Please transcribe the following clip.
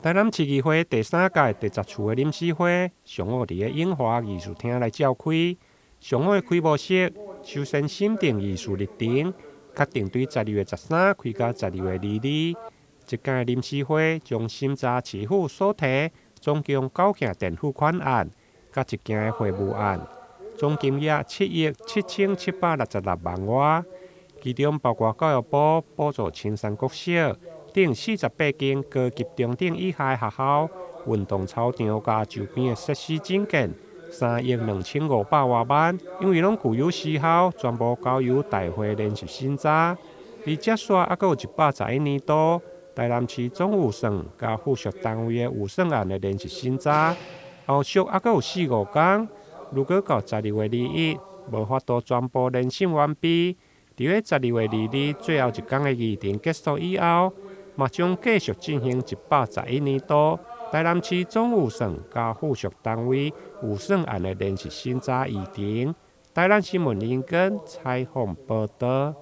台南市議會第三屆第十次的臨時會，上午佇咧永華議事廳來召開。上午的開幕式，首先審定議事日程，確定對12月13開到12月22。這屆臨時會將審查市府所提總共九件墊付款案，佮一件會務案，總金額7億7766萬外，其中包括教育部補助青山國小等48間高級中等以下學校運動操場佮周邊的設施整建3億2500外萬，因為攏具有時效，全部交由大會連續審查。而接續猶閣有111年度台南市總預算佮附屬單位的預算案的連續審查，後續猶閣有四五工。如果到12月21無法度全部連審完畢，佇咧12月22最後一工的議程結束以後，嘛將繼續進行111年度台南市總預算佮附屬單位預算案的連續審查議程。台南新聞林根採訪報導。